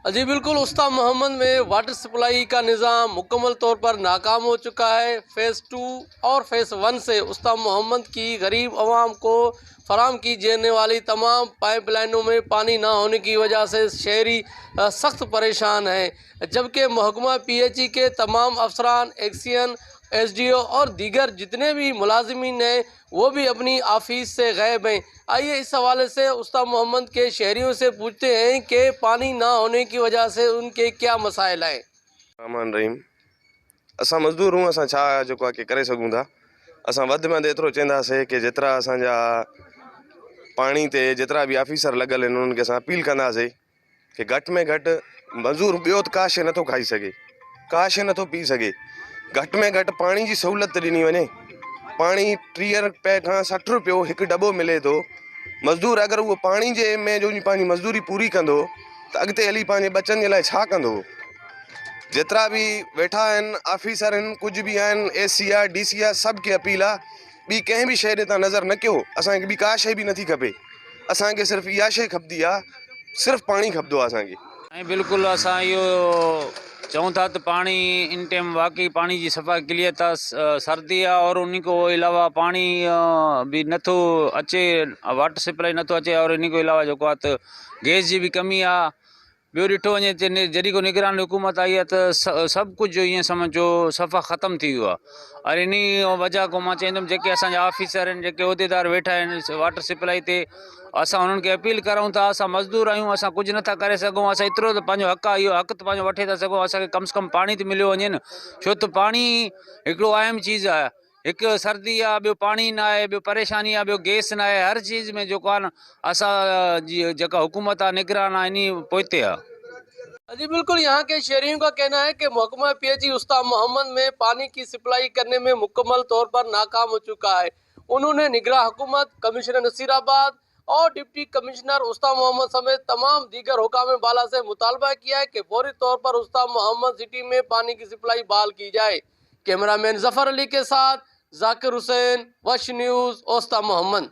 जी बिल्कुल, उस्ता मोहम्मद में water supply का निज़ाम मुकम्मल तौर पर नाकाम हो चुका है। फ़ेज़ 2 और फ़ेज़ 1 से उस्ता मोहम्मद की गरीब आवाम को फराहम की जाने वाली तमाम पाइप लाइनों में पानी ना होने की वजह से शहरी सख्त परेशान हैं, जबकि महकमा पीएचई के तमाम अफसरान, एक्सियन, एसडीओ और दीगर जितने भी मुलाजिमीन हैं वो भी अपनी ऑफिस से गायब हैं। आइए इस हवाले से उस्ता मोहम्मद के शहरियों से पूछते हैं कि पानी ना होने की वजह से उनके क्या मसाइल हैं। रहमान रहीम। असां मज़दूर हूँ, असां छा जेको आहे की करे सघूं था? असां वधि में वधि एतिरो चवंदासीं की जेतिरा असांजा पाणी ते जेतिरा बि ऑफिसर लॻल आहिनि, उन्हनि खे असां अपील कंदासीं की घटि में घटि मज़ूर ॿियो त का शइ नथो खाई सघे, का शइ नथो पी सघे, घटि में घटि पाणी जी सहूलियत ॾिनी वञे। पाणी 30 रुपए खां 60 रुपयो हिकु डॿो मिले थो। मज़दूर अगरि उहो पाणी जे में जो पंहिंजी मज़दूरी पूरी कंदो त अॻिते हली पंहिंजे ॿचनि जे लाइ छा कंदो? जेतिरा बि वेठा आहिनि, ऑफिसर आहिनि, कुझु बि आहिनि, ए सी आहे, डी सी आहे, सभु खे अपील आहे, ॿी कंहिं बि शइ ॾे तव्हां नज़र न कयो। असांखे ॿी का शइ बि नथी खपे। असांखे सिर्फ़ु इहा शइ खपंदी आहे, सिर्फ़ु पाणी खपंदो आहे असांखे। ۽ بلڪل اسان اهو چئون ٿا ته پاڻي ان ٽيم واقعي پاڻي جي صفا قلت آ، سردي آ اور انهي کو علاوه پاڻي به نٿو اچي، واٽر سپلائي نٿو اچي اور انهي کو علاوه جيڪو آ ته گيس جي به ڪمي آ. ٻيو ڏٺو وڃي ته جڏهن کان نگران حڪومت آئي آهي ته سڀ ڪجهه ائين سمجهو صفا ختم ٿي ويو آهي اور انهي وجه کان مان چوندم جيڪي اسان جا آفيسر آهن، جيڪي عهديدار ويٺا آهن واٽر سپلائي تي، اسان انهن کي اپيل ڪرون ٿا. اسان مزدور آهيون، اسان ڪجهه نٿا ڪري سگهون. اسان ايترو ته پنهنجو حق آهي، اهو حق ته پنهنجو وٺي ٿا سگهون. اسان کي ڪم سي ڪم پاڻي ته مليو وڃي نه، ڇو ته پاڻي هڪڙو اهم چيز آهي. هڪ سردي آ، ٻيو پاڻي نه آهي، ٻيو پريشاني آ، ٻيو گيس نه آهي. هر چيز ۾ جيڪو آ نه اسان جي جيڪا حڪومت آ، نگران آ، انهي پوئتي آ. جي بلڪل، يهان ڪي شهريون ڪا ڪهنا هي ڪي محڪمه P H A استا Muhammad ۾ pani K supply ڪرني ۾ مڪمل طور پر ناڪام هو چڪا هي. انهون ني نگران حڪومت، ڪمشنر نصير آباد اور ڊپٽي ڪمشنر استا محمد سميت تمام ديگر حڪام بالا سي مطالبه ڪيا هي ڪي فوري طور پر استا محمد سٽي ۾ پاني ڪي سپلائي بحال ڪي جائي. ڪيمرا مين ظفر علي ڪي ساٿ ذاڪر حسين، وش نيوز، اوستا محمد.